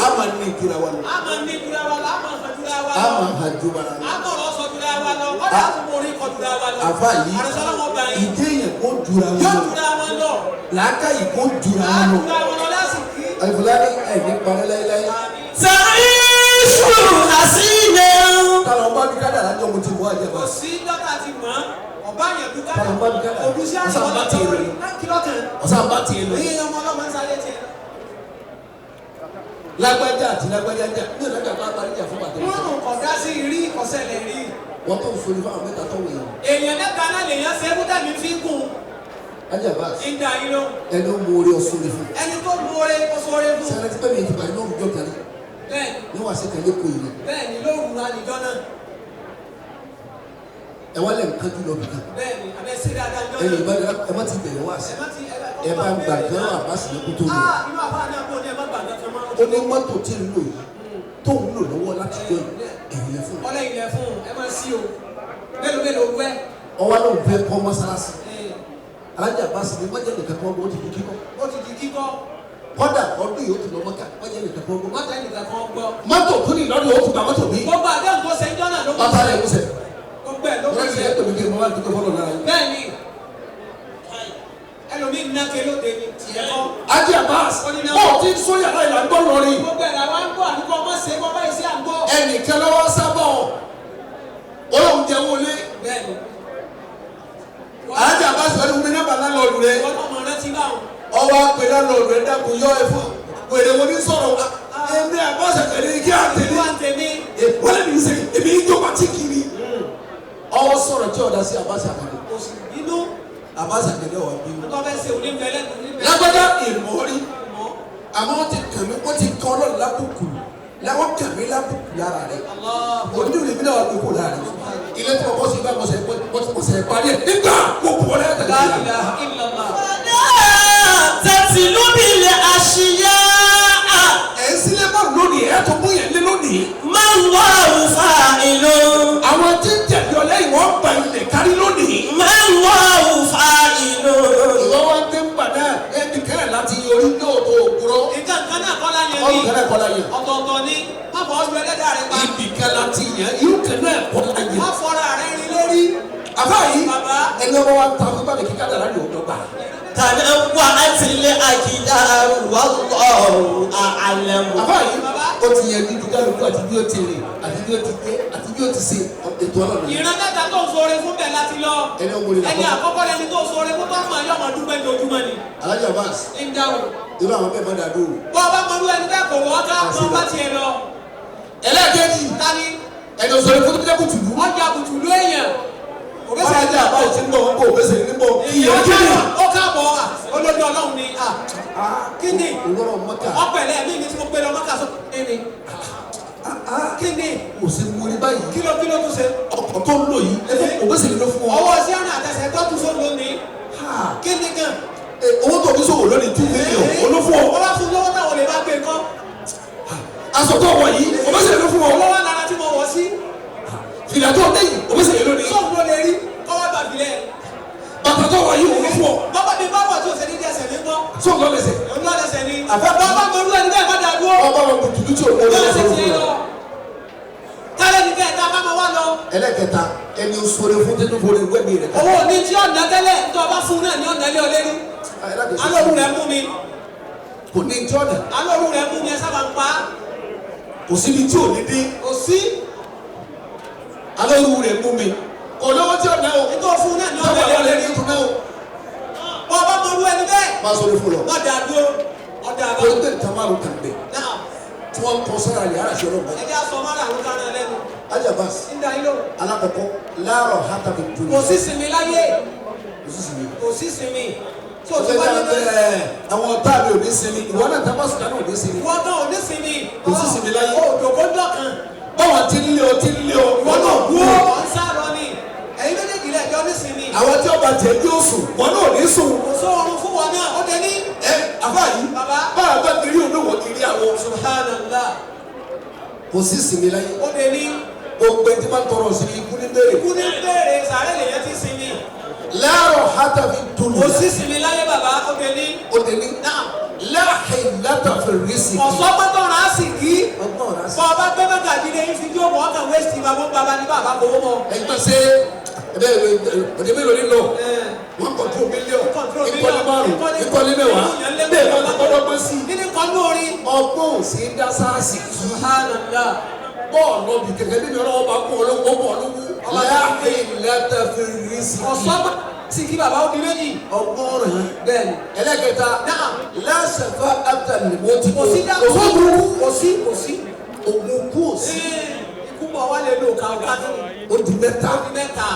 [SPEAKER 4] A máa ní ìtura wa lọ.
[SPEAKER 2] A máa ní jura wa lọ, a máa hàn jura wa
[SPEAKER 4] A
[SPEAKER 2] lọ.
[SPEAKER 4] máa hàn ju wa lọ.
[SPEAKER 2] A mọ̀rọ̀ sọ jura wa lọ. Kọ́dà á tún mórí kọ jura wa lọ.
[SPEAKER 4] Àfa yìí
[SPEAKER 2] Àrùsọ́lá wọn gbà yín.
[SPEAKER 4] ìdí èèyàn kó jura wọn
[SPEAKER 2] Yóò
[SPEAKER 4] lọ.
[SPEAKER 2] jura wọn lọ.
[SPEAKER 4] Làákàyè kó jura
[SPEAKER 2] Á
[SPEAKER 4] wọn lọ.
[SPEAKER 2] jura wọn lọ lásìkò.
[SPEAKER 4] Àlùfáàní ẹ̀ ní parẹ́ láéláé.
[SPEAKER 3] تعيش حسينا.
[SPEAKER 4] Kálọ̀ ń bá bí kádàrá jọ mo ti wọ́ àjẹbá.
[SPEAKER 2] Kò sí dọ́tà ti mọ̀ ọ̀bá yẹn dúkà.
[SPEAKER 4] Kálọ̀ ń bá bí kádàrá.
[SPEAKER 2] Òdùsí àti
[SPEAKER 4] Ọ̀sán bá tiẹ̀ lọ.
[SPEAKER 2] Kí lọ́kàn?
[SPEAKER 4] Ọ̀sán bá tiẹ̀ lọ.
[SPEAKER 2] Èyí ọmọ ọlọ́mọ ń sáré tiẹ̀.
[SPEAKER 4] Lágbájá àti lágbájá jà ní ìlànà àgbà parí jà fún bàtẹ́.
[SPEAKER 2] Wọ́n rùn kọ̀dá sí rí ìkọsẹ̀lẹ̀ rí.
[SPEAKER 4] Wọ́n tó ń sori fún àwọn mẹ́ta tó wọ̀ yẹn.
[SPEAKER 2] Èèyàn mẹ́ta náà lèèyàn ṣe é kú tẹ̀mí fi kún
[SPEAKER 4] Ajá Abbas
[SPEAKER 2] ìdá yín ló.
[SPEAKER 4] ẹni ó mú orí ọsùn ní fún.
[SPEAKER 2] Ẹni tó mú oore ó sóore fún.
[SPEAKER 4] Sẹ́rẹ́ tí pẹ́ẹ́mì ti bàyí náà jọ kẹ́lí
[SPEAKER 2] Bẹ́ẹ̀ni
[SPEAKER 4] ní wàá sí kẹ́lí kò yìí.
[SPEAKER 2] bẹ́ẹ̀ni lóru àlìjọ náà.
[SPEAKER 4] Ẹ wá lẹ̀ nǹkan jù lọ bìkan.
[SPEAKER 2] Bẹ́ẹ̀ni àbẹ́ sí dáadáa jọ
[SPEAKER 4] Ẹni
[SPEAKER 2] náà.
[SPEAKER 4] ìbá ẹ má ti bẹ̀rẹ̀ wá sí.
[SPEAKER 2] Ẹ má ti
[SPEAKER 4] Ẹ bá ń gbà gan Abbas ní kótó lọ.
[SPEAKER 2] Ah inú àbá náà kò ní ẹ má gbà kankan mọ́.
[SPEAKER 4] Ó ní mọ́tò tí ń lò yìí tó ń lò lọ́wọ́ láti jọ yìí ẹ̀yìn lẹ fún.
[SPEAKER 2] Ọlẹ́ ilẹ̀ fún un ẹ má sí o. Mélòó mélòó wẹ́.
[SPEAKER 4] Ọwọ́ ló ń fẹ́ kọ́ mọ́sálásí. Alájà Abbas ní mọ́jẹ́ nìkan kan ó ti di kíkọ́.
[SPEAKER 2] Ó ti di kíkọ́.
[SPEAKER 4] Kọ́dà ọdún yìí ó ti lọ mọ́kà mọ́jẹ́ nìkan kan gbọ́.
[SPEAKER 2] Mọ́tò ẹnìkan kan gbọ́.
[SPEAKER 4] Mọ́tò tó ní ìlọ́dún ó ti gbà mọ́tò mi.
[SPEAKER 2] Gbogbo àdéhùn tó ṣe ń jọ́ náà ló kù.
[SPEAKER 4] Bàtà rẹ̀ ń sẹ̀.
[SPEAKER 2] Gbogbo ẹ̀ ló kù
[SPEAKER 4] Wọ́n ti
[SPEAKER 2] sí.
[SPEAKER 4] yẹ tòmí kí n bá wà dúpẹ́ fọlọ́ lára yìí.
[SPEAKER 2] Bẹ́ẹ̀ni ẹlòmíì ń ná kelóde ni tiẹ̀ kọ́.
[SPEAKER 4] Ajé Abbas bó o ti ń sọ yàrá ìlà ń gbọ́ lọ́rin.
[SPEAKER 2] Gbogbo ẹ̀ làwọn ń gbọ́ àdúgbò ọmọ ṣe bọ́ báyìí sí à ń gbọ́.
[SPEAKER 4] Ẹnìkan lọ́wọ́ sábọ̀ olóhùn jẹ́ wọlé.
[SPEAKER 2] Bẹ́ẹ̀ni.
[SPEAKER 4] Ajé Abbas wọ́n ní wọ́n ní nọ́mbà lálọ́ọ̀dù rẹ̀.
[SPEAKER 2] Wọ́n náà mọ̀ rántí báwọn.
[SPEAKER 4] Ọwọ́ àpè lálọ́ọ̀dù rẹ̀ dákun yọ ẹ fún. Wèrè wo ní sọ̀rọ̀ ẹ̀mí Abbas àkàlẹ́ kí á tẹ̀lé.
[SPEAKER 2] Ìlú wa ń tẹ̀mí.
[SPEAKER 4] Wọ́n lè ní sẹ́yìn èmi ń jó pàtí kiri. Ọwọ́ sọ̀rọ̀ tí ọ̀dà sí Abbas àkàlẹ́.
[SPEAKER 2] Kò sì bínú.
[SPEAKER 4] Abbas àkàlẹ́ wà bínú.
[SPEAKER 2] Nítorí wọ́n fẹ́ ṣe òní bẹ́ẹ̀ lẹ́nu níbẹ̀.
[SPEAKER 4] Lágbájá ìmọ̀ọ́rí
[SPEAKER 2] Mọ́.
[SPEAKER 4] àmọ́ wọ́n ti kàn mí wọ́n ti kàn ọlọ́run lábùkù láwọn kàn mí lábùkù lára rẹ̀.
[SPEAKER 2] Allah.
[SPEAKER 4] Òní ìlú mi náà wà lóko lára rẹ̀. Ilé tí wọ́n kọ́ sí ibà mọ̀sẹ̀ mọ̀sẹ̀ parí ẹ̀ nígbà kó kú wọlé
[SPEAKER 2] La
[SPEAKER 4] àtàlẹ́ ìlà.
[SPEAKER 2] ilaha illallah.
[SPEAKER 3] فلا تتلب الأشياء
[SPEAKER 4] Ẹ̀ ń sílé bá lónìí ẹ̀ tó mú yẹn lé lónìí.
[SPEAKER 3] ما الله فاعل.
[SPEAKER 4] Àwọn tí ń tẹ̀lé ọ lẹ́yìn wọ́n gba ilẹ̀ kárí lónìí.
[SPEAKER 3] ما الله فاعل.
[SPEAKER 4] Ìwọ wá dé ń bà náà ẹnì kẹrẹ̀ láti orí yóò tó òkúrọ́.
[SPEAKER 2] Nǹkan kan náà kọ́ láyẹn
[SPEAKER 4] Ọ̀rùn
[SPEAKER 2] ní.
[SPEAKER 4] kẹrẹ̀ kọ́ láyẹn.
[SPEAKER 2] Ọ̀tọ̀ọ̀tọ̀ ni. Má fọ́ ọdún ẹlẹ́dàá rẹ pa.
[SPEAKER 4] Ibì kan láti yàn irú kan náà kọ́ láyẹn.
[SPEAKER 2] Má fọ́ra rẹ rin lé.
[SPEAKER 4] Ẹni ọba wa ta fún bàbá kíkà dára ní òun dọ́gba.
[SPEAKER 3] تنوعت الأقدار والله أعلم.
[SPEAKER 4] Àbá yìí ó ti yẹ dúdú kálukú àti bí ó ti rìn àti bí ó ti gbé àti bí ó ti ṣe ètò ọlọ́run.
[SPEAKER 2] Ìran mẹ́ta tó ń sọre fún bẹ́ẹ̀ láti lọ.
[SPEAKER 4] Ẹni ọmọ rẹ̀
[SPEAKER 2] Ẹni
[SPEAKER 4] làkọ́kọ́.
[SPEAKER 2] àkọ́kọ́ lẹni tó ń sọre fún tó mọ̀ yọ̀mọ̀ dúpẹ́ ní ojúmọ́ ni.
[SPEAKER 4] Alhaji Abbas
[SPEAKER 2] Ń dáhùn.
[SPEAKER 4] irú àwọn bẹ́ẹ̀ má dàdú o.
[SPEAKER 2] Bọ́ ọba mọ̀rú ẹni bẹ́ẹ̀ kò wọ́n ká mọ́ bá tiẹ̀ lọ.
[SPEAKER 4] Ẹlẹ́ẹ̀kejì
[SPEAKER 2] Tani
[SPEAKER 4] ẹni òṣèré fún tó jẹ́ kùtùlù.
[SPEAKER 2] ọjà kùtùlù èèyàn.
[SPEAKER 4] Òbẹ́sẹ̀ ajá àbá ò ti ń bọ̀ wọ́n bọ̀ òbẹ́sẹ̀ ní bọ̀.
[SPEAKER 2] Ìyẹn ó káàbọ̀ olójú ọlọ́run ni. Kí ni?
[SPEAKER 4] Òwúrọ̀ mọ́kà.
[SPEAKER 2] Ọpẹlẹ mi ni tí mo pe lọ mọ́kà sọ kí ni? Kí ni?
[SPEAKER 4] Kò sí mú ní báyìí.
[SPEAKER 2] Kí ló tún ṣe?
[SPEAKER 4] Ọkọ̀ tó ń lò yìí òbẹ́sẹ̀ ló fún ọ.
[SPEAKER 2] Ọwọ́ sí àná àtẹsẹ̀ tó tún sóun lónìí. Kí ni gan?
[SPEAKER 4] Owó tó fi ṣòwò lónìí 2 million olófún ọ.
[SPEAKER 2] Ó bá fún lọ́wọ́ táwọn lè bá gbé kọ́.
[SPEAKER 4] Aṣọ tó wọ̀ yìí òbẹ́sẹ̀ ló fún ọ.
[SPEAKER 2] Owó wà lára tí mo wọ̀ sí.
[SPEAKER 4] Fìlà tó dé yìí òbẹ́sẹ̀ ló ní.
[SPEAKER 2] Sóun ló lè rí kọ́wọ́ bàbílẹ̀.
[SPEAKER 4] Bàtà tó wọ̀ yìí òun ló fún ọ.
[SPEAKER 2] Bọ́bá mi bá wọ̀ tí o ṣe ní díẹ̀ mi gbọ́.
[SPEAKER 4] Sóun lọ lẹsẹ̀.
[SPEAKER 2] Òun lọ lẹsẹ̀ ni. Bàbá mi olú ẹni bẹ́ẹ̀ má dà dúró.
[SPEAKER 4] Ọba wọn kò tùtù tí o kò
[SPEAKER 2] Bọ́lá ṣe
[SPEAKER 4] lọ.
[SPEAKER 2] tiẹ̀ lọ. Kálẹ̀ ní kẹta ká máa wá lọ.
[SPEAKER 4] Ẹlẹ́kẹta ẹni sọ̀rọ̀ fún tẹ́tù fún ìwé mi rẹ̀.
[SPEAKER 2] Owó ní tí ọ̀nà tẹ́lẹ̀ tó o bá fún náà ní ọ̀nà ilé ọlẹ́rú. Alóòrù rẹ̀ mú mi.
[SPEAKER 4] Kò ní tí ọ̀nà.
[SPEAKER 2] Alóòrù rẹ̀ mú mi ẹ sábà ń pa.
[SPEAKER 4] Kò síbi tí ò ní dé.
[SPEAKER 2] Kò sí.
[SPEAKER 4] Alóòrù rẹ̀ mú mi. Kò lówó tí ọ̀nà o.
[SPEAKER 2] Nítorí fún náà ní ọ̀nà ilé ọlẹ́rú. Bọ́ ọba mọ orú ẹni bẹ́ẹ̀.
[SPEAKER 4] Má sọ̀rọ̀ fún lọ.
[SPEAKER 2] Wọ́n dà dúró. Ọ̀dà àbá.
[SPEAKER 4] Kò ní tẹ̀lé tamaro kan bẹ̀.
[SPEAKER 2] Náà.
[SPEAKER 4] Tí wọ́n kọ sára rẹ̀ ara ṣe ọlọ́gbọ́n.
[SPEAKER 2] Ẹ jẹ́ aṣọ mọ́ra àwọn kan náà lẹ́nu.
[SPEAKER 4] Alhaji Abbas.
[SPEAKER 2] Ń da yín lóhùn.
[SPEAKER 4] Alákọ̀ọ́kọ́ láàárọ̀ hátà fi dùn.
[SPEAKER 2] Kò sí sinmi láyé.
[SPEAKER 4] Kò sí sinmi.
[SPEAKER 2] Kò sí sinmi. Tó o ti
[SPEAKER 4] Ṣé
[SPEAKER 2] wá nínú.
[SPEAKER 4] àwọn ọ̀tá mi ò ní sinmi? Ìwọ náà tábà sùn náà ò ní sinmi.
[SPEAKER 2] Ìwọ náà ò ní sinmi.
[SPEAKER 4] Kò sí sinmi láyé.
[SPEAKER 2] O òdòkó dọ̀kan.
[SPEAKER 4] Báwọn ti ń lé ọ ti ń lé ọ. Ìwọ náà kú.
[SPEAKER 2] Ọ̀ ń sá lọ ni. Ẹ̀yin méjèèjì lẹ̀ jọ ní sinmi.
[SPEAKER 4] Àwọn tí ọba tẹ̀ yóò sùn, wọn náà ò ní sùn.
[SPEAKER 2] Kò sóorun fún wọn náà, ó dé ní.
[SPEAKER 4] Ẹ àbá yìí.
[SPEAKER 2] Bàbá.
[SPEAKER 4] Báwa bá kiri olówó kiri àwọn.
[SPEAKER 2] Subhanallah.
[SPEAKER 4] Kò sí sinmi láyé.
[SPEAKER 2] Ó dé ní.
[SPEAKER 4] Gbogbo ẹni tí máa ń tọrọ sí ikú ní bèrè.
[SPEAKER 2] Ikú ní bèrè sàárẹ̀ lèyẹn ti sinmi.
[SPEAKER 4] Láàárọ̀ hátà fi dùn.
[SPEAKER 2] Kò sí sinmi láyé bàbá, ó dé ní.
[SPEAKER 4] Ó dé ní.
[SPEAKER 2] Náà.
[SPEAKER 4] Láàhìn látàfẹ́ rísì.
[SPEAKER 2] Ọ̀sọ́gbọ́tọ̀ rà á sì kí.
[SPEAKER 4] Ọgbọ́n rà á sì.
[SPEAKER 2] Bọ́ ọba gbé mẹ́ta jíde yín fi jó mọ́ ọkàn wéṣítì bàbá bàbá ní bàbá kò mọ́.
[SPEAKER 4] Ẹgbẹ́ ṣe ẹbẹ ọdẹ mélòó ni lọ? Wọ́n kọ̀ntró mílíọ̀n, ìkọ́lé márùn-ún, ìkọ́lé mẹ́wàá, bẹ́ẹ̀ bá gbọ́dọ̀ gbé sí.
[SPEAKER 2] Nínú kọ́nú orin.
[SPEAKER 4] Ọgbọ́n ò sí dá sáàsì kí.
[SPEAKER 2] Subhanallah.
[SPEAKER 4] Bọ́ọ̀lù ọbì kẹ̀kẹ́ bí mi ọlọ́wọ́ bá kú ọlọ́wọ́ bọ̀ ọlọ́wọ́. Láàhìn látàfẹ́ rísì.
[SPEAKER 2] Ọ̀sọ́gbọ́tọ̀ sì kí bàbá ó di méjì.
[SPEAKER 4] Ọgbọ́n rẹ̀.
[SPEAKER 2] Bẹ́ẹ̀ni.
[SPEAKER 4] Ẹlẹ́kẹta.
[SPEAKER 2] Náà.
[SPEAKER 4] Láṣẹ̀fà àtàlẹ́mọ́tì.
[SPEAKER 2] Kò sí dá
[SPEAKER 4] Kò sóògùn.
[SPEAKER 2] Kò sí kò sí.
[SPEAKER 4] Ògùn kú ò sí.
[SPEAKER 2] Ikú bọ̀ wá lè lo òkà ọ̀gá tó.
[SPEAKER 4] Ó di mẹ́ta.
[SPEAKER 2] Ó di mẹ́ta.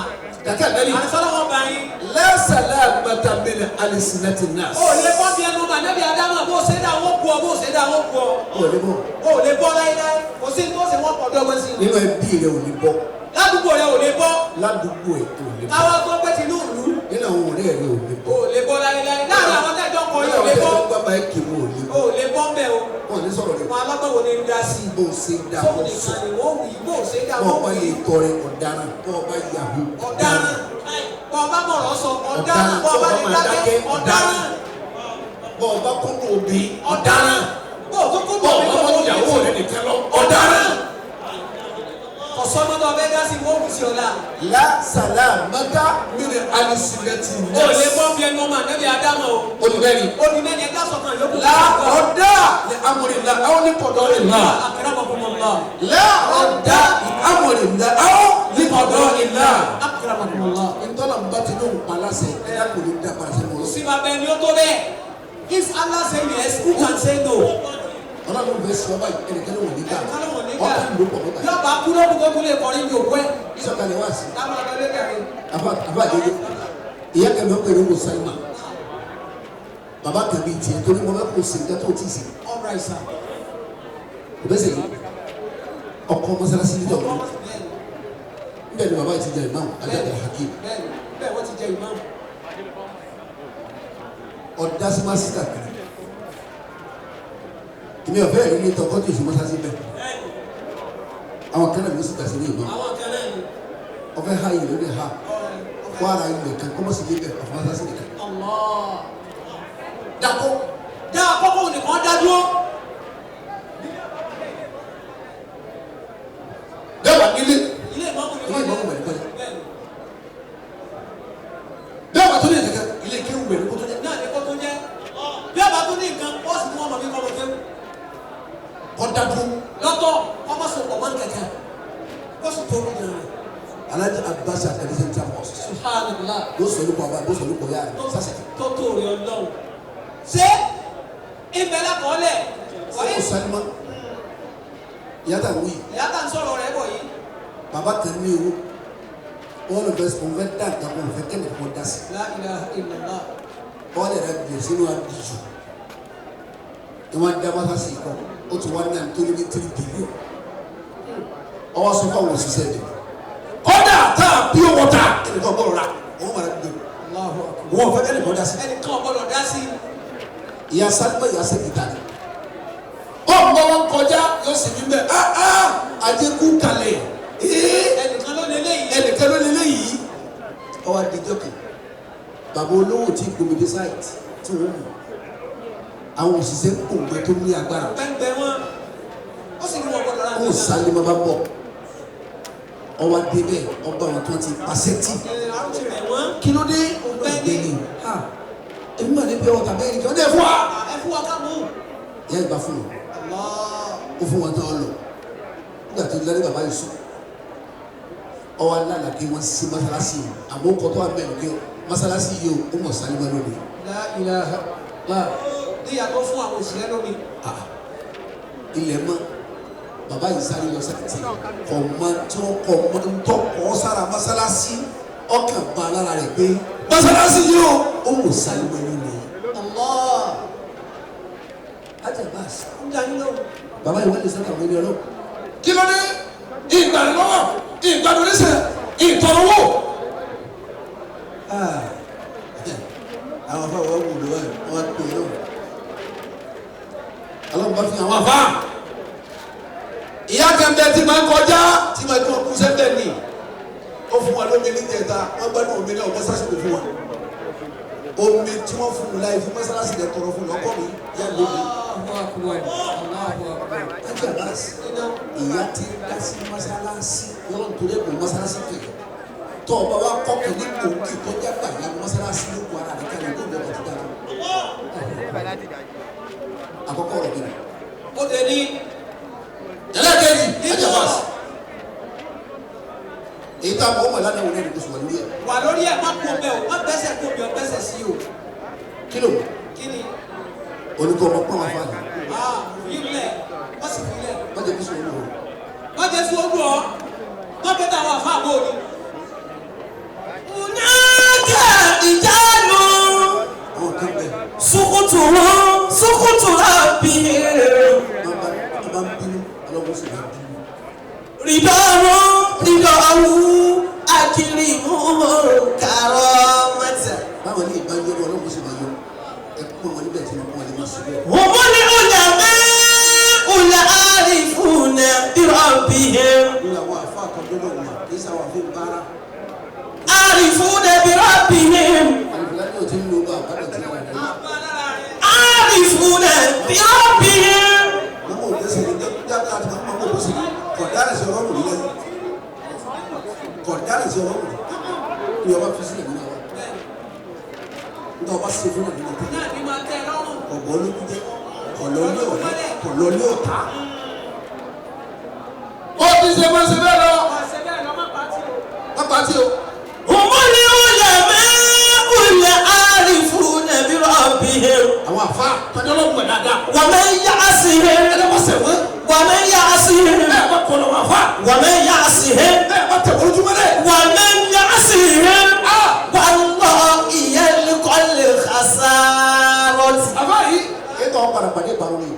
[SPEAKER 4] Kàkẹ́ àgbẹ̀lì.
[SPEAKER 2] Àtisọ́lọ́wọ́ bá yín.
[SPEAKER 4] Lẹ́sẹ̀lẹ̀ mẹ́tàmínì alìsínẹ́tì náà.
[SPEAKER 2] O lè bọ́ bí ẹnu mà nẹ́bí Ádámà bó ṣe dá wọ́n bu ọ bó ṣe dá wọ́n bu ọ.
[SPEAKER 4] O lè bọ́.
[SPEAKER 2] O lè bọ́ láíláí. Kò sí tó ṣe wọ́n pọ̀ dọ́gbọ́n sí.
[SPEAKER 4] Nínú ẹbí rẹ ò ní bọ́.
[SPEAKER 2] Ládùúgbò rẹ ò lè bọ́.
[SPEAKER 4] Ládùúgbò ẹ ò lè bọ́.
[SPEAKER 2] Káwá tó pé tinú ìlú.
[SPEAKER 4] Nínú àwọn ọ̀rẹ́ rẹ ò lè bọ́.
[SPEAKER 2] O lè bọ́ láíláí. Láàárín àwọn tẹ́jọ́ kọ yìí ò lè bọ́.
[SPEAKER 4] Nínú àwọn tẹ́jọ́ bàbá ẹ kiri ò lè bọ́.
[SPEAKER 2] O lè bọ́ mbẹ́ o.
[SPEAKER 4] Wọ́n ní sọ̀rọ̀ rẹ̀.
[SPEAKER 2] Wọn alágbàwọ̀ ni dá sí i.
[SPEAKER 4] Bó ṣe dá
[SPEAKER 2] Sóhun
[SPEAKER 4] wọ́n
[SPEAKER 2] nìkan
[SPEAKER 4] sọ.
[SPEAKER 2] ni wọ́n wí. Bó ṣe dá
[SPEAKER 4] Bọ́ọ̀
[SPEAKER 2] wọ́n
[SPEAKER 4] bá
[SPEAKER 2] wí.
[SPEAKER 4] lè tọrẹ ọ̀daràn. Bọ́ọ̀ bá yahoo.
[SPEAKER 2] Ọ̀daràn. Bọ́ọ̀ bá mọ̀rọ̀ sọ ọ̀daràn. Bọ́ọ̀ bá lè dákẹ́ ọ̀daràn.
[SPEAKER 4] Bọ́ọ̀ bá kúndùn òbí.
[SPEAKER 2] Ọ̀daràn. Bọ́ọ̀ tó kúndùn
[SPEAKER 4] Bọ́ọ̀
[SPEAKER 2] òbí
[SPEAKER 4] bá
[SPEAKER 2] kò
[SPEAKER 4] mọ̀ ìyàwó rẹ̀ nìkan lọ. Ọ̀daràn.
[SPEAKER 2] Ọ̀sọ́mọdé ọbẹ̀ dá sí wọ́n wù sí ọ̀la.
[SPEAKER 4] Lásàlá mẹ́ta mílẹ̀ alìsínẹ́tì
[SPEAKER 2] O lè bọ́ bí ẹnu ọmọ ànábì Ádámù o.
[SPEAKER 4] Olùbẹ́ni.
[SPEAKER 2] Olùbẹ́ni ẹja sọ̀kan yòókù.
[SPEAKER 4] La ọ̀dà lè amúrinla àwọn ní kọ̀dọ̀ ìlà.
[SPEAKER 2] Akramakumullah.
[SPEAKER 4] La ọ̀dà lè amúrinla àwọn ní kọ̀dọ̀ ìlà.
[SPEAKER 2] Akramakumullah.
[SPEAKER 4] Ntọ́lá ń bá tinú palasẹ̀ ẹ̀dá kò ní dá palasẹ̀ mọ́.
[SPEAKER 2] Kò sí bàbá ẹni ó tó bẹ́ẹ̀. If Allah say yes, who can say no?
[SPEAKER 4] Ọlọ́run fẹ́ sọ báyìí ẹnìkan ló wọ̀ nígbà.
[SPEAKER 2] Ẹnìkan ló wọ̀ nígbà.
[SPEAKER 4] Ọkàn ló pọ̀ mọ́ta.
[SPEAKER 2] Yọ̀bá kúrò kúkọ́ kúlẹ̀ kọrin ní òkú ẹ̀.
[SPEAKER 4] Sọ̀kalẹ̀ wá sí.
[SPEAKER 2] Táwọn ọ̀dọ́ lé kẹrin.
[SPEAKER 4] Afa afa jẹjẹ. Ìyá kẹmẹ ń pèrè ń wò Salima. Bàbá kẹmí tiẹ̀ torí mo bẹ kó sèǹkà tó ti sè.
[SPEAKER 2] All right, sir.
[SPEAKER 4] O bẹ sèǹkà. Ọkọ mọ́sálásí ní dọ̀wọ́. Nbẹ ni bàbá yìí ti jẹ ìmáàmù Ajáde Hakim.
[SPEAKER 2] Bẹ́ẹ̀ni, bẹ́ẹ̀ wọ́n ti jẹ ìmáàmù.
[SPEAKER 4] Ọ̀dásímá sísà kiri. Èmi ọ̀fẹ́ rí ní tọkọ́ tó ìṣe mọ́sálásí bẹ́ẹ̀. Àwọn kan náà ló sì gbà sí ní ìmáàmù.
[SPEAKER 2] Àwọn kan náà ni.
[SPEAKER 4] Ọ̀fẹ́ ha yìí ló lè ha. Wọ́n ara ilẹ̀ kan kọ́mọ́sí yé bẹ́ẹ̀ ọ̀fọ̀ mọ́sálásí nìkan.
[SPEAKER 2] Allah.
[SPEAKER 4] Dako.
[SPEAKER 2] Dá àkọ́kọ́ nìkan dá dúró.
[SPEAKER 4] Dẹ́wà nílé.
[SPEAKER 2] Ilé ìmáàmù ni
[SPEAKER 4] Ilé ìmáàmù wẹ̀ ní kọ́lé.
[SPEAKER 2] Bẹ́ẹ̀ni. Kọ̀mọ́ kankan. Ó sì tó lójú rẹ̀.
[SPEAKER 4] Alhaji Abbas Akande Central Mosque.
[SPEAKER 2] Subhanallah.
[SPEAKER 4] Bó sọ lóko àbá bó sọ lóko yára. Sásẹ̀tì.
[SPEAKER 2] Tó tó rẹ̀ ọlọ́run. Ṣé ìbẹ̀lẹ̀ kọ́lẹ̀?
[SPEAKER 4] Ó Salima. Ìyá tà ń wí.
[SPEAKER 2] Ìyá tà ń sọ̀rọ̀ rẹ̀ bọ̀ yìí.
[SPEAKER 4] Bàbá kan ní owó. Wọ́n lọ bẹ́sẹ̀ òun fẹ́ dá nǹkan kan òun fẹ́ kẹ́lẹ̀ kọ́ dá sí.
[SPEAKER 2] La ilaha illallah.
[SPEAKER 4] Wọ́n lè rẹ gbèsè sínú àdìjú. Ìwọ́n dá mọ́sáàsì kọ́. Ó ti wá ní àtúndì ní 3 billion. Ọwọ́ sọ fún àwọn òṣìṣẹ́ rẹ̀. Kọ́dà tá a pure water ẹnìkan bọ̀rọ̀ ra òun wà ládùúgbò.
[SPEAKER 2] Allahu akbar.
[SPEAKER 4] Wọ́n fẹ́ kẹ́lẹ̀ kọ́ dá sí.
[SPEAKER 2] Ẹnìkan ò gbọ́dọ̀ dá sí.
[SPEAKER 4] Ìyá Salima ìyá sẹ́kìtà ni. Ó ń bọ́ wọn kọjá yóò sì ní bẹ́ẹ̀. Ah ah àjẹkù kalẹ̀. Ee
[SPEAKER 2] Ẹnìkan ló lé léyìí.
[SPEAKER 4] ẹnìkan ló lélẹ̀ yìí. Ọwọ́ adijọ́ kan bàbá olówó tí gbòmìnir sáìtì tí wọ́n mú àwọn òṣìṣẹ́ òǹgbẹ tó ní agbára.
[SPEAKER 2] Pẹ́ńpẹ́ wọn. Ó sì ní wọn gbọ́dọ̀ ra
[SPEAKER 4] Ó Salima bá bọ̀ ọwọ́ adé bẹ́ẹ̀ ọba àwọn tó ti pàṣẹ tì.
[SPEAKER 2] Àrùn ti rẹ̀ wọ́n.
[SPEAKER 4] Kí ló dé?
[SPEAKER 2] Òǹgbẹ
[SPEAKER 4] Òǹgbẹ ni. Ha èmi mà ní bí ọwọ́ tàbí ẹnìkan dẹ̀ fún wa.
[SPEAKER 2] Ẹ fún wa ká mú.
[SPEAKER 4] Ìyá ìgbà fún wọn.
[SPEAKER 2] Allah.
[SPEAKER 4] Ó fún wọn tán ọ lọ. Nígbà tó lẹ́rìí bàbá yìí sùn. Ọwọ́ alálà kí wọ́n sí mọ́sálásí yìí. Àmọ́ kọ́ tó wà mẹ́rin kí mọ́sálásí yìí ó mọ̀ Salima lónìí.
[SPEAKER 2] La ilaha illallah. Níyàtọ̀ fún àwọn òṣìṣẹ́ lómi.
[SPEAKER 4] Ah, ilẹ̀ mọ́ bàbá yìí sáré lọ sáìtì kọ̀ mọ́ tí wọ́n kọ̀ mọ́ ntọ́ kọ́ sára mọ́sálásí ọkàn bá a lára rẹ̀ pé mọ́sálásí yìí ó ó mọ̀ Salima lónìí.
[SPEAKER 2] Allah.
[SPEAKER 4] Hajj Abbas
[SPEAKER 2] Ń dá yín lóhùn.
[SPEAKER 4] bàbá yìí wọ́n lè sọ́kà wọlé ọlọ́run.
[SPEAKER 5] Kí ló dé? Ìgbàlélọ́wọ́, ìgbàlódéṣẹ̀, ìtọ̀rọ̀wọ́.
[SPEAKER 4] Ah, àwọn afọ àwọn wù lọ́wọ́ ẹ̀ wọ́n á pè é lọ́wọ́. Ọlọ́run bá fi àwọn afá.
[SPEAKER 5] Ìyá kan bẹ tí máa ń kọjá tí máa tún ọkùnrin sẹ́ńtẹ̀ ní. Ó fún wa lómi níjẹta, wọ́n gbádùn omi náà, mọ́sálásí kò fún wa.
[SPEAKER 4] Omi tí wọ́n fún un láyé fún mọ́sálásí rẹ̀ tọrọ fún lọ́kọ́ mi yá lómi.
[SPEAKER 2] Allahu akbar. Allahu akbar.
[SPEAKER 4] Hajj Abbas ìyá tí ń dá sí mọ́sálásí lọ́rùn torí ẹ̀kọ́ mọ́sálásí kẹ̀. Tọ́ ọba wa kọ́ kìíní òkè tọ́jà gbà ya mọ́sálásí ló kọ ara rẹ̀ kalẹ̀ kó lọ́kọ̀ ti dára. Àkọ́kọ́ ọ̀rọ̀ mi.
[SPEAKER 2] Ó dé ní.
[SPEAKER 4] Ẹlẹ́kẹ̀jì Hajj Abbas. Èyí tá a mọ̀ ọmọ ìlànà òun ẹni kò sùn wà lórí ẹ̀.
[SPEAKER 2] Wà lórí ẹ̀ má kó bẹ́ẹ̀ o, má gbẹ́sẹ̀ kó bẹ́ẹ̀ o, gbẹ́sẹ̀ sí o.
[SPEAKER 4] Kí ló?
[SPEAKER 2] Kí ni?
[SPEAKER 4] Olùkọ́ ọmọ pọ́n wá fún àná.
[SPEAKER 2] Ah, filẹ̀. Wọ́n sì filẹ̀.
[SPEAKER 4] Wọ́n jẹ́ kí sùn olùkọ́.
[SPEAKER 2] Wọ́n jẹ́ sún olú ọ. Wọ́n bẹ táwọn àfa àbò ni.
[SPEAKER 3] Hunaka rijalu
[SPEAKER 4] Àwọn kan bẹ̀
[SPEAKER 3] sukutuhum sukutu rabbihim
[SPEAKER 4] wọ́n bá ń bínú ọlọ́wọ́ sì máa bínú.
[SPEAKER 3] ridahum ridahu akrimuhum karamata.
[SPEAKER 4] Báwọn ní ìbá yọ ọlọ́wọ́ sì máa yọ. Ẹ kún àwọn níbẹ̀ tí wọ́n kún wọn lè máa sọ bẹ́ẹ̀.
[SPEAKER 3] Humul ulama'ul arifuna bi rabbihim.
[SPEAKER 4] Ní àwọn àfa àkọ́dọ́dọ̀ wọn kì í sáwọn àfi ń bára.
[SPEAKER 3] Arifuna bi rabbihim.
[SPEAKER 4] Àlùfáà ní òtí ń lo bá àbádọ̀ tí wọ́n rẹ̀.
[SPEAKER 2] Àbá lára rẹ̀.
[SPEAKER 3] Arifuna bi rabbihim.
[SPEAKER 4] Mọ́mọ́ òdẹ́sẹ̀ ní dáadáa àti mọ́mọ́ òdẹ́sẹ̀ ní kọ̀dárẹ̀ sí ọlọ́run ní lẹ́yìn. Kọ̀dárẹ̀ sí ọlọ́run ní ọba fi sílẹ̀ nínú àwọn. Nígbà ọba ṣe fún ọdún náà
[SPEAKER 2] Náà ni máa tẹ́ ẹ lọ́rùn.
[SPEAKER 4] ọ̀bọ̀ olókùn jẹ́ kọ̀lọ́lé ọ̀rẹ́ kọ̀lọ́lé ọ̀tá.
[SPEAKER 5] Ó ti ṣe máa ṣe bẹ́ẹ̀ lọ.
[SPEAKER 2] Wọ́n ṣe bẹ́ẹ̀ lọ, má pàtì o.
[SPEAKER 5] Wọ́n pa tí o.
[SPEAKER 3] Humul ulama'ul arifuna bi rabbihim.
[SPEAKER 5] Àwọn àfa tọ́jú ọlọ́run pẹ̀ dáadáa.
[SPEAKER 3] Wa man ya'sihim.
[SPEAKER 5] Ẹlẹ́mọ̀sẹ̀ wọ́n.
[SPEAKER 3] Wa man ya'sihim.
[SPEAKER 5] Ẹ bá kọ̀ lọ́wọ́ àfa.
[SPEAKER 3] Wa man ya'sihim.
[SPEAKER 5] Ẹ bá tẹ̀ wọ́n lójúmọ́ dẹ̀.
[SPEAKER 3] Wa man ya'sihim. Wallahi yalqal khasarati.
[SPEAKER 5] Àfa yìí.
[SPEAKER 4] Ètò àwọn padà pàdé ìparun ni.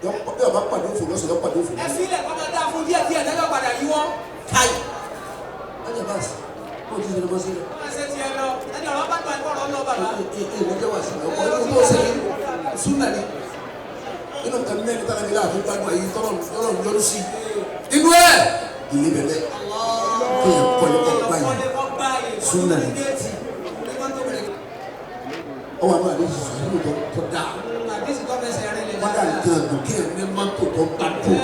[SPEAKER 4] Bí ọba pàdé òfò lọ́sọ̀ yọ pàdé òfò.
[SPEAKER 2] Ẹ filẹ̀ kọ́ máa dáa fún díẹ̀ díẹ̀ lẹ́yìn ọ̀padà yíwọ́.
[SPEAKER 3] Kai.
[SPEAKER 4] Hajj Abbas ó ti ṣe lọ́mọ sílẹ̀.
[SPEAKER 2] Wọ́n ṣe tiẹ̀ lọ. Ẹni ọ̀rọ̀ bá tọ́ ẹ̀kọ́ ọ̀rọ̀ lọ bàbá.
[SPEAKER 4] Èmi jẹ́ wà sílẹ̀ ọkọ̀ inú tó ṣe ní súnà ni. Inú nǹkan mẹ́rin tára mi láàfin gbádùn ayé tọ́lọ̀ yọrù sí. Inú ẹ̀ ilé bẹ̀rẹ̀ kéèyàn kọ́lé kọ́ báyìí. Súnà ni. Ọwọ́ àwọn àdéhùn sùn tó dáa.
[SPEAKER 2] Àdéhùn tó fẹsẹ̀ rìn lẹ̀
[SPEAKER 4] Kọ́dà nǹkan àgùn kéèyàn ní mọ́tò tó gbádùn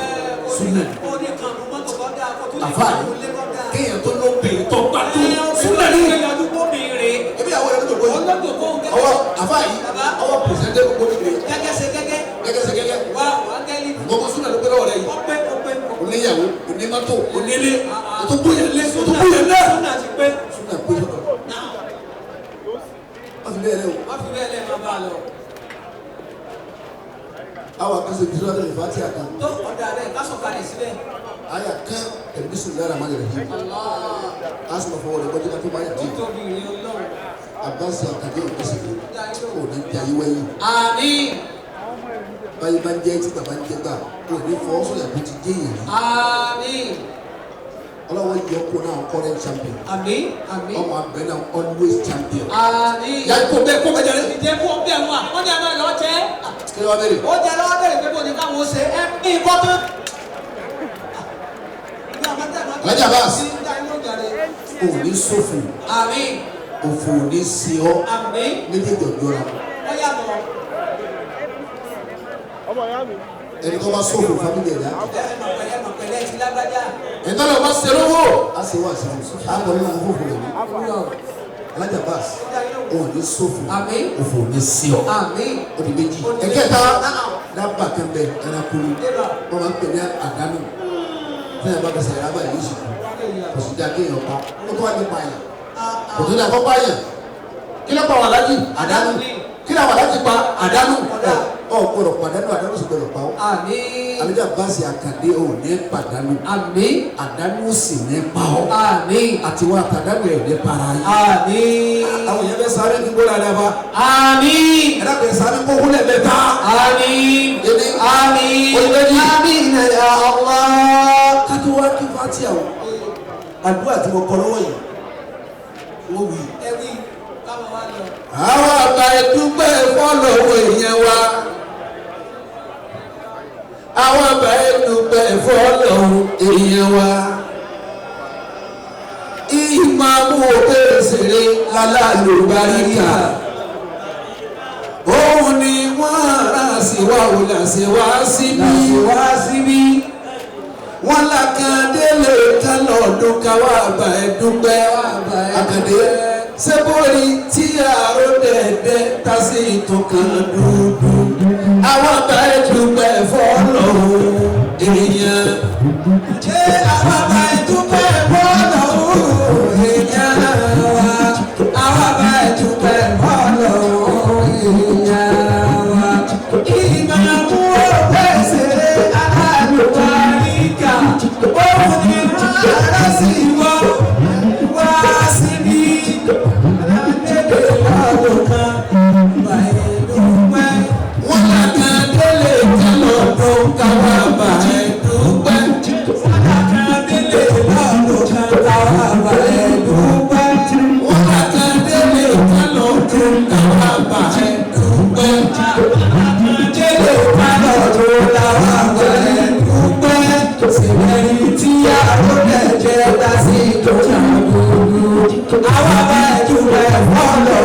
[SPEAKER 4] súnà ni.
[SPEAKER 2] Ó ní kan mọ́tò kọ́ dáa kó tún lè
[SPEAKER 4] Àfáà
[SPEAKER 2] kó lé kọ́ dáa.
[SPEAKER 4] kéèyàn tó lóbìnrin tó gbádùn
[SPEAKER 2] Súnà
[SPEAKER 4] súnà ni.
[SPEAKER 2] ni.
[SPEAKER 4] Ebi àwọn ẹ̀rọ tó gbóyè.
[SPEAKER 2] Olódò kó ń
[SPEAKER 4] Ọwọ́
[SPEAKER 2] gẹ́gẹ́.
[SPEAKER 4] àfáà yìí
[SPEAKER 2] Bàbá.
[SPEAKER 4] ọwọ́ pèsèdé gbogbo níbi
[SPEAKER 2] Gẹ́gẹ́ ṣe gẹ́gẹ́.
[SPEAKER 4] gẹ́gẹ́ ṣe gẹ́gẹ́.
[SPEAKER 2] Wá wá gẹ́lì.
[SPEAKER 4] Gbogbo súnà ló gbé lọ́wọ́ rẹ̀ yìí.
[SPEAKER 2] Ó pé ó pé.
[SPEAKER 4] Oníyàwó
[SPEAKER 2] bá lọ.
[SPEAKER 4] Àwọn akẹ́sọ̀ ìdílé ọdún ìfàtí àkàn.
[SPEAKER 2] Tó ọ̀dà rẹ̀ ká sọ̀kalẹ̀ síbẹ̀.
[SPEAKER 4] Àyà kan ẹ̀mí sùn lára máa yẹrẹ yìí. A sì máa fọwọ́ rẹ̀ bọ́jú ká tó máa yà dì.
[SPEAKER 2] Títóbi rẹ̀ Ọlọ́run.
[SPEAKER 4] Àbáṣe àkàdé òkèsè kò ní di ayé wẹ́yìn.
[SPEAKER 2] Àmín.
[SPEAKER 4] Báyìí bá ń jẹ́ tí bàbá ń jẹ́ gbà kò ní fọwọ́ sọ̀yà bó ti dé yìí.
[SPEAKER 2] Àmín.
[SPEAKER 4] Ọlọ́wọ́ yọ kó náà current champion.
[SPEAKER 2] Àmín. Àmín.
[SPEAKER 4] Ọmọ abẹ náà always champion.
[SPEAKER 2] Àmín.
[SPEAKER 4] Yà kó bẹ́ẹ̀ kó bẹ́ẹ̀ jẹ́rẹ́.
[SPEAKER 2] Ìdè kú ọbẹ̀ wọn à, wọ́n ní a máa lọ jẹ́.
[SPEAKER 4] Kí ló wá bẹ̀rẹ̀?
[SPEAKER 2] Ó jẹ lọ́wọ́ bẹ̀rẹ̀ pé kò ní káwọn ó ṣe é ní ìbọn tán.
[SPEAKER 4] Alhaji Abbas. O ní sófò.
[SPEAKER 2] Àmín.
[SPEAKER 4] Òfò ò ní sí ọ.
[SPEAKER 2] Àmín.
[SPEAKER 4] Méjèèjì ọ̀jọ́ra.
[SPEAKER 2] Ó yàtọ̀.
[SPEAKER 4] Ẹni tó bá sófò fámìlì ẹ̀dá.
[SPEAKER 2] Ẹ mọ̀ pẹ̀lẹ́ ti lágbájá.
[SPEAKER 4] Ẹni tó lọ bá ṣe lówó. A ṣe wá sí fún un. A kọ̀ nínú àwọn fòfò rẹ̀ ní. Alhaji Abbas. O ní sófò.
[SPEAKER 2] Àmín.
[SPEAKER 4] Òfò ò ní sí ọ.
[SPEAKER 2] Àmín.
[SPEAKER 4] Ó di méjì. Ẹ̀kẹta dábàá kan bẹ ẹranko ni. Wọ́n máa ń pè ní àdánù. Fẹ́ẹ̀ bá bẹ̀sẹ̀ yàrá báyìí yóò sì kú. Kò sì dá kéèyàn pa. Ó tó wá ní pààyàn. Kò tó dá kó pààyàn. Kí ló pa wà lájì? Àdánù. Kí ló wà lájì pa? Àdánù. Ọ gbọ́dọ̀ pàdánù, àdánù sì gbọ́dọ̀ pa ọ́.
[SPEAKER 2] Àmín.
[SPEAKER 4] Alhaji Abbas Àkàndé ò ní pàdánù.
[SPEAKER 2] Àmín.
[SPEAKER 4] Àdánù sì ní pa ọ́.
[SPEAKER 2] Àmín.
[SPEAKER 4] Àti wọn àtàdánù ẹ̀ ní para yín.
[SPEAKER 2] Àmín.
[SPEAKER 4] Àwọn èèyàn bẹ sáré kí gbọ́dọ̀ àdàbà.
[SPEAKER 2] Àmín.
[SPEAKER 4] Ẹ̀dá bẹ sáré kó wúlẹ̀ bẹ ta.
[SPEAKER 2] Àmín.
[SPEAKER 4] Èmi.
[SPEAKER 2] Àmín.
[SPEAKER 4] Olùdókì.
[SPEAKER 2] Àmín ya Allah.
[SPEAKER 4] Kátó wá kí Fatia o. Àdúrà tí mo kọ lọ́wọ́ yìí. Wọ́n wí.
[SPEAKER 2] Ẹ wí káwọn wá lọ.
[SPEAKER 4] Àwọn àgbà ìdúpẹ́ fọ́lọ́wọ́ èèyàn wa. Àwọn àgbà ìdúpẹ́ fọ́lọ́wọ́ èèyàn wa. Ìmáàmù Òbésèré lálálùbáríkà. Òun ni wọ́n rà sí wa ò là sí wa síbí.
[SPEAKER 2] Wá síbí.
[SPEAKER 4] Wọ́n lákàndé lè kán lọ́dún káwá àgbà ẹ̀dúpẹ́. Àkàndé sẹ́bórí tí àrò dẹ̀dẹ̀ ta sí ìtúkàn dúdú. Àwọn àgbà ẹ̀dúpẹ́ fọ́lọ́ èèyàn.
[SPEAKER 2] Ṣé àwọn àgbà ìdúpẹ́ bọ́ọ̀lù èèyàn wa? Àwọn àgbà ìdúpẹ́ bọ́ọ̀lù èèyàn wa. Ìmàmù Òbésèré alálùbáríkà. Òun ni wọ́n rán sí wọn wá síbí. Aládélé lọ́dún kan, bàìdúpẹ́.
[SPEAKER 4] Wọ́n lákàndé lè kán lọ́dún káwá àgbà ẹ̀dúpẹ́.
[SPEAKER 2] Aládélé lọ́dún kan, káwá bàìdúpẹ́.
[SPEAKER 4] Wọ́n lákàndé lè kán lọ́dún káwá àgbà ẹ̀dúpẹ́.
[SPEAKER 2] Jẹ́lẹ̀ pálọ̀dún làwọn àgbẹ̀ dúpẹ́. Sìmẹ́rì tí àwọn ẹ̀jẹ̀ ta sí ìjọba gbogbo. Àwọn àgbẹ̀ dúpẹ́ fọ́lọ̀